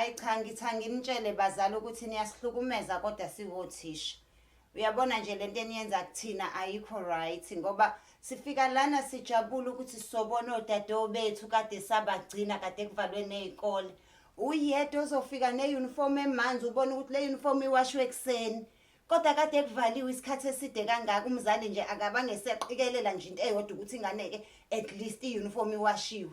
Hhayi cha, ngithi anginitshele bazali ukuthi niyasihlukumeza kodwa siwothisha. Uyabona nje lento eniyenza kuthina ayikho right ngoba sifika lana sijabule ukuthi sobona odade bethu kade sabagcina kade kuvalwe nezikole. Uyedwa ozofika ne-uniform emanzi, ubone ukuthi le uniform iwashwe ekuseni. Kodwa kade kuvaliwe isikhathi eside kangaka, umzali nje akabange seqikelela nje into eyodwa ukuthi ingane-ke at least i-uniform iwashiwe.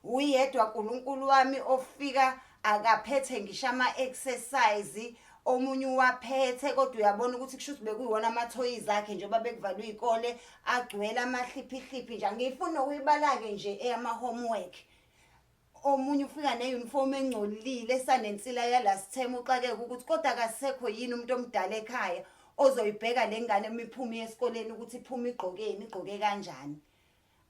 Uyedwa uNkulunkulu wami ofika akaphethe ngisho ama-exercise, omunye uwaphethe kodwa uyabona ukuthi kusho ukuthi bekuyiwona amathoyizi akhe njengoba bekuvalwe iy'kole, agcwele amahliphihliphi nje. Angiyifuni nokuyibala-ke nje eyama-homework. Omunye ufika ne-uniform engcolile esanensila ya-last term, uxakeke ukuthi kodwa akasekho yini umuntu omdala ekhaya ozoyibheka le ngane uma iphuma iye esikoleni ukuthi iphume igqokeni, igqoke kanjani.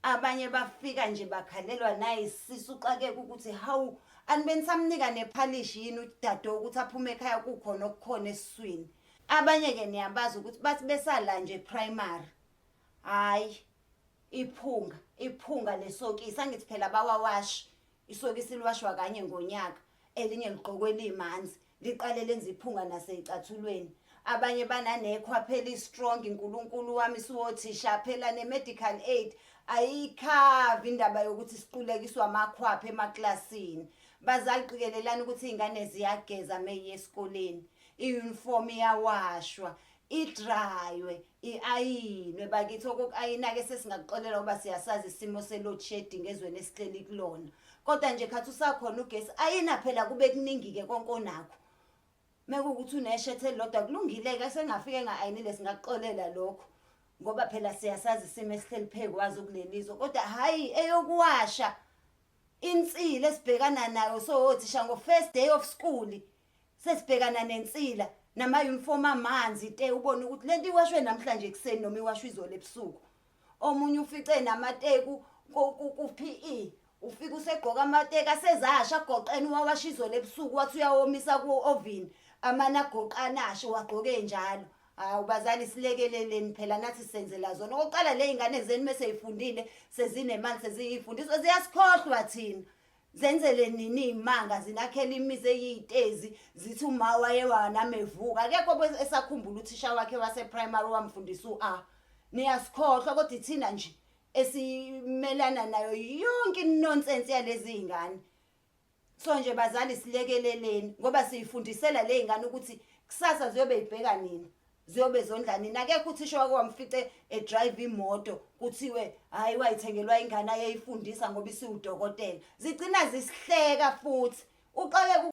Abanye bafika nje bakhalelwa nayisisu, uxakeke ukuthi hawu, anibe nisamnika nephalishi yini udade ukuthi aphume ekhaya kukhona okukhona esiswini. Abanye-ke niyabazi ukuthi bathi besala nje primary, hhayi iphunga, iphunga lesokisi, angithi phela bawawashi isokisi liwashwa kanye ngonyaka, elinye ligqokwe limanzi, liqale lenza iphunga nasey'cathulweni. Abanye bananekhwapha eli-strong, Nkulunkulu wami, siwothisha phela ne-medical aid ayikhavi indaba yokuthi siqulekiswe amakhwapha emaklasini. Bazali, qikelelani ukuthi iy'ngane ziyageza meyiya esikoleni, i-uniform iyawashwa, idraywe, i-ayinwe. Bakithi, okoku-ayina-ke sesingakuxolela ngoba siyasazi isimo se-load shedding ezweni esihleli kulona, kodwa nje khathi usakhona ugesi, ayina phela kube kuningi-ke konke onakho. Mekuwukuthi uneshethi elilodwa kulungile-ke, sengafike enga-ayinile singakuxolela lokho ngoba phela siyasazi isimo esihleli phezu kwazo kuleli zwe. Kodwa hhayi eyokuwasha, insila esibhekana nayo sowothisha ngo-first day of school, sesibhekana nensila nama-uniform amanzi te, ubone ukuthi lento iwashwe namhlanje ekuseni noma iwashwe izolo ebusuku. Omunye ufice namateku ku-PE, ufike usegqoka amateki asezasha agoqene, uwawasha izolo ebusuku, wathi uyawomisa ku-oven, amane agoqana ashe, wagqoke njalo. Hawu bazali, silekeleleni phela nathi senzela zona. Okokuqala le y'ngane zenu mese y'fundile, sezinemali, seziyifundiswa, ziyasikhohlwa thina. Zenzele nini iy'manga, zinakhela imizi eyiy'tezi, zithi uma wayewa nami evuka. Akekho esakhumbula uthisha wakhe wase-primary owamfundisa u-A. Niyasikhohlwa kodwa ithina nje esimelana nayo yonke i-nonsense yalezi y'ngane. So nje bazali, silekeleleni ngoba siyifundisela le y'ngane ukuthi kusasa ziyobe y'bheka nina, ziyobe zondla nina. Akekho uthisha wake wamfice e-drive imoto kuthiwe hhayi wayithengelwa ingane ayeyifundisa ngoba isiwudokotela. Zigcina zisihleka futhi uxakeke.